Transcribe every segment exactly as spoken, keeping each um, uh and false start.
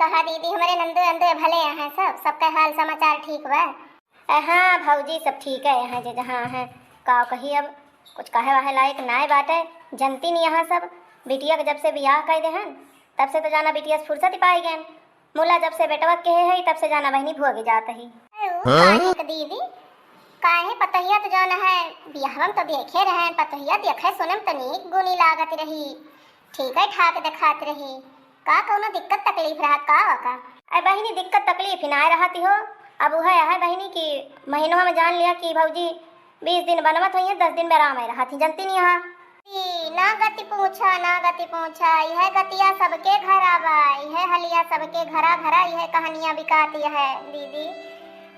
कहा दीदी, हमरे नंदो अंदो भले हैं सब, सबके हाल समाचार ठीक बा? ए, हाँ भौजी, सब ठीक है, यहाँ जे जहाँ है, का कही अब, कुछ कहे वहे लायक नाय बाटे। जनती नहीं यहाँ सब, बिटिया के जब से बियाह कर देहन, तब से तो जाना बिटिया से फुर्सत ही पाई गए। मुला जब से बेटवा के है, तब से जाना बहिनी भोगे जात ही। अरे, ऊ हाँ? काहे के दीदी, काहे पतोहिया तो जौन है, बियाहवा में तो देखे रहे, पतोहिया देखे सुने में तो नीक गुनी लागत रही, ठीक है ठाक देखात रही। का कौनो दिक्कत तकलीफ रहत का ओका? अरे बहिनी, दिक्कत तकलीफ ही ना रहती हो। अब उहे है बहिनी कि महीनवा में जान लिया कि भौजी बीस दिन बनवत होइहैं, दस दिन में आराम आए रहत ही, जनती नहीं यहाँ। ई ना गति पूछा, ना गति पूछा, यह गतिया सबके घरा बा, यह हलिया सबके घरा घरा, यह कहानियाँ बिकाती है दीदी।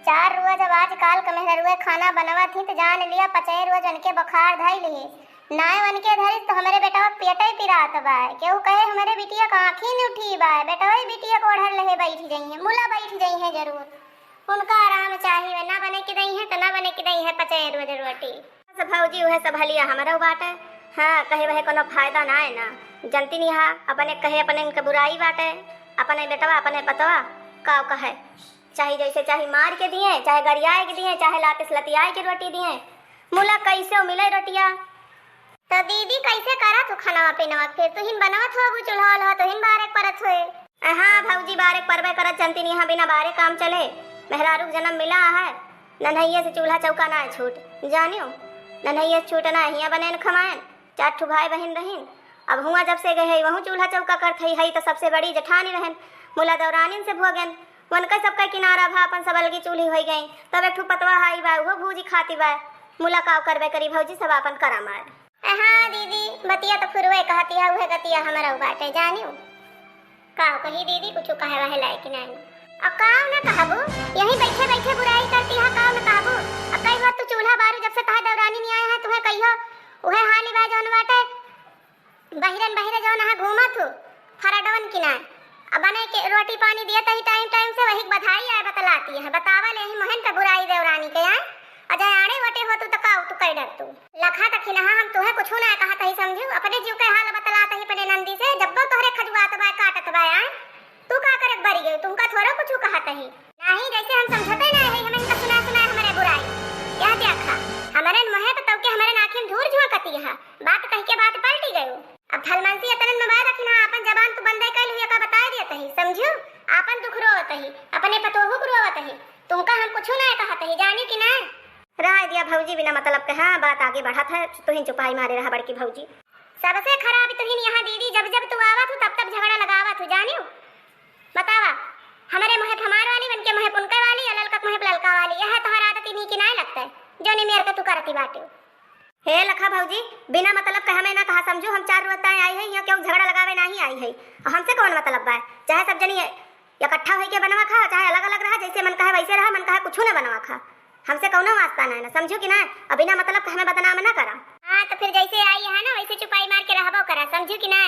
चार रोज अब आजकाल के मेहररुए खाना बनवत ही तो जान लिया पचे रोज उनके बुखार धइल ही। नाय उनके धरिस तो हमरे बेटवा के पेटे पिरात बा। केहू कहे हमरे बिटिया के आँखी न उठी बा, बेटवा ही बिटिया के ओढ़र लेहे बैठ जइहैं, मुला बैठ जइहैं जरूर। उनका आराम चाहिए, ना बने के दइहैं तो ना बने के दइहैं पचे रोज रोटी। बस भौजी, उहे सब हलिया हमरउ बाटे। हाँ, कहे वहे कोनो फायदा ना है ना। जनती नहीं हा, अपने कहे अपने इनके बुराई बाटे। अपने बेटवा, अपने पतवा, का कहे। चाहे जैसे चाहे मार के दिए, चाहे गरियाए के दिए, चाहे लाते से लतियाए के रोटी दिए। मुला कैसे मिले रोटिया? तो दीदी, कैसे करत हो खानवा पीनवा? फिर तुहिन बनवत हो, अबू चूल्हा उल्हा तुहिन बारे के परत होए। हाँ भौजी, बारे के परबे करत, जनती नहीं हा, बिना बारे काम चले। मेहरारू के जन्म मिला है, नन्हैये से चूल्हा चौका ना छूट, जानियो, नन्हैये से छूट ना, हियाँ बने न खमायन, चार ठो भाई बहिन रहिन। अब हुआँ जब से गए है, वहूँ चूल्हा चौका करत है, है तो सबसे बड़ी जेठानी रहन, मुला दौरानिन से भोगन, वनके सबके किनारा भा अपन सब अलगी चूल्ही होइ गई। तब एक ठो पतवा हाई बा, उहो भूजी खाती बा, मुला काव करबे करी भौजी, सब अपन करम आए। ए हाँ दीदी, बतिया तो फुरवे कहती है, उहे गतिया हमरउ बाटे, जानियो। का कही दीदी, कुछ कहे वहे लायक नहीं। अब काव न कहबू, यहीं बैठे बैठे बुराई करती है, काव न कहबू। अब कई बार तू चूल्हा बारू जब से तहार दौरानी नहीं आए हैं, तुहे कहियो उहे हाली बा जौन बाटे। बहिरन बहिरे जौन है घूमत हूँ, फरडवन की ना। अब बने के रोटी पानी दिए तही टाइम टाइम से वही बधाई आए बतलाती है, बतावा ले ही मोहन पे बुराई देवरानी के आए। अजय आड़े वटे हो तू तो काव तू कह डर तू। लखा तखिनहा, हम तुहे कुछू ना कहत ही समझू, अपने जीव के हाल बतलात ही अपने नंदी से, जब्बो तोहरे खजुआत बा, काटत बा, आए। तू का करत बरी गई, तुमका थोड़ा कुछू कहत ही। नाही, जैसे हम समझते ना है, हम इनका सुना सुना हमरे बुराई। यह देखा, हमरे मुँहे पे तब के हमरे आँखी में धूर झोंकती है, बात कह के बात पलटी गयो। अब भलमनसी इतने में बात रखी ना, आपन जबान तू बंदे कैल हुई का बताए दियत ही, समझू? आपन दुख रोवत ही, अपने पतोहू को रोवत ही, तुमका हम कुछू ना कहत ही, जानी कि ना? रहा दिया भौजी, बिना मतलब के, हाँ, बात आगे बढ़त है, तुहिन चुपाई मारे रहा बड़की भौजी। सबसे खराब तुहिन यहाँ दीदी, जब जब तू आवत हूँ, तब तब झगड़ा लगावत हूँ, जानियो? बतावा, हमरे मुँहे फमार वाली, उनके मुँहे पुनके वाली, या ललका के मुँहे ललका वाली, यह तोहर आदत इन्हीं की नाय लगता है, जो निमेर के तू करती बाटे। हे लखा भौजी, बिना मतलब के हमें ना कहा समझू, हम चार रोज ताई आई है, यहाँ क्यों झगड़ा लगावे नाही आई है, और हमसे कौन मतलब बा? चाहे सब जनी इकट्ठा होइके बनवा खा, चाहे अलग-अलग रहा, जैसे मन कहे वैसे रहा, मन कहे कुछू न बनवा खा, हमसे कौनो वास्ता ना है ना, समझू कि ना? अब बिना मतलब के हमें बदनाम ना करा। हाँ, तो फिर जैसे आई है ना, वैसे चुपाई मार के रहबो करा, समझू कि ना?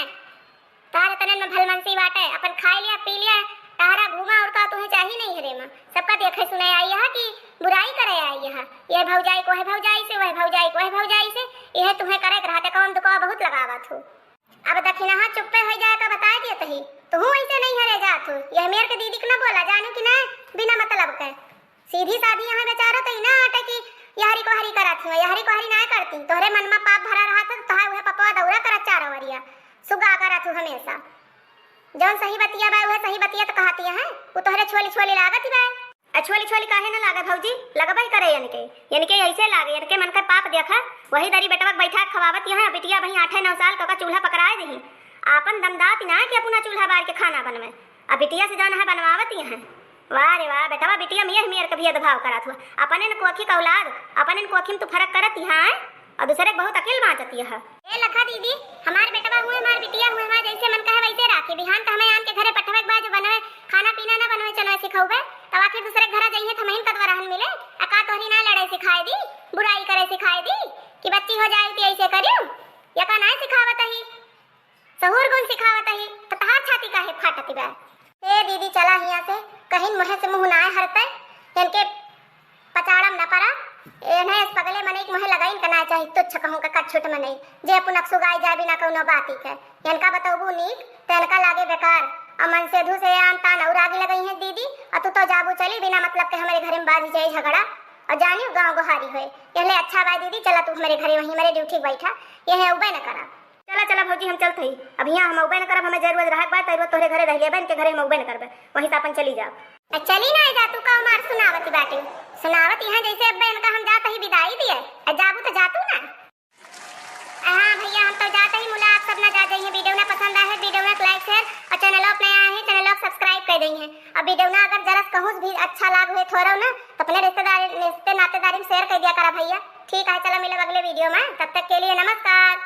तार तनन में भलमनसी बाटे, अपन खाई लिया, पी लिया, टहरा घूमा, और का तुम्हें चाहिए नहीं हरे माँ। सबका देखे सुने आई है कि बुराई करे आई है, यह भौजाई को है भौजाई से, वह भौजाई को है भौजाई से, यह तुम्हें करे के रहते, कौन दुकावा बहुत लगावत हो। अब दखिनहा चुप्पे होइ जाए का बताए दिए तही, तुहू ऐसे नहीं हरे जात हो। यह मेर के दीदी के ना बोला, जानू कि ना, बिना मतलब के। सीधी साधी यहाँ बेचारो तो इना आटे कि यहरी कोहरी करत हुआ, यहरी कोहरी ना करती। तोहरे मन में पाप भरा रहा था, तो तोहार उहे पपवा दौरा करत चारो वरिया। सुगा करत हूँ हमेशा। जौन सही बतिया बा, उहे सही बतिया तो कहती है। वो तोहरे छोली छोली लागत ही बा। आ छोली छोली काहे न लागे भौजी, लगबे करे इनके, इनके ऐसे लागे, इनके मन के पाप देखा, वही दरी बेटवा के बैठा के खवावत यहाँ, बिटिया वहीं आठे नौ साल का चूल्हा पकड़ाए दही, आपन दंदात ना कि अपना चूल्हा बार के खाना बनवे, आ बिटिया से जौन है बनवावत यहाँ। वाह रे वाह, बेटवा बिटिया में यह मेर के भेदभाव करत हुआ, अपने न कोखी का औलाद, अपने न कोखी में तू फर्क करत यहाँ है। और दूसरे के बहुत अकिल बाँचत यह। ए लखा दीदी, हमार बेटवा हुए, हमार बिटिया हुए, हमार जैसे मन कहे वैसे राखी। बिहान त हमें आन के घरे पठवे के बा, जो बनवे, खाना पीना ना बनवे, चनवे सिखौबे, तब आखिर दूसरे के घरा जइहे त हमहिन कदवा रहन मिले। आ का तोहरी ना लड़े सिखाए दी, बुराई करे सिखाए दी, कि बच्ची हो जाए कि ऐसे करियो? या का ना सिखावत ही? सहूर गुण सिखावत ही, त तहार छाती काहे फाटत बा? ए दीदी, चला हियाँ से, कहीं मुँह से मुँह नाय हरते, इनके पचाड़म न परा। इन्हें इस पगले मनई के मुँहे लगाइन के ना चाही, तुच्छ कहूँ का कछुट मनई, जे अपन अकसुगाई जाए बिना कौनो बाती के। इनका बतौबू नीक, त इनका लागे बेकार। अमन से धू से आन तान और आगे लगई है दीदी, और तू तो जाबू चली बिना मतलब के हमरे घरे में बाजी जाए झगड़ा, और जानियो गाँव गोहारी होए। यहले अच्छा बाय दीदी, चला तू हमरे घरे वहीं हमरे ड्यूटी बैठा, यह अउबे न करा। चला चला भौजी, हम चलत हई, अब यहाँ हम अउबे न करब, हमें जरूरत रहक बा, तरूरत तोहरे घरे रह लेबे, इनके घरे हम अउबे न करबे, वहीं से अपन चली जाब। आ, चली ना जा, तू का मार सुनावती बाटे, सुनावत यहाँ जैसे अब इनका हम जात ही विदाई दिए, आ, जाबू तो जा तू ना। हाँ भैया, हम तो जाते ही मुला, आप सब ना जा जाइए। वीडियो ना पसंद आए, वीडियो ना like, share और channel आप नया आए हैं, channel आप subscribe कर देइए। और वीडियो ना अगर जरा कहूँ भी अच्छा लाग हुए थोड़ा ना, तो अपने रिश्तेदार, रिश्ते नातेदारी में share कर दिया करा भैया। ठीक है, चलो मिलब अगले वीडियो में, तब तक के लिए नमस्कार।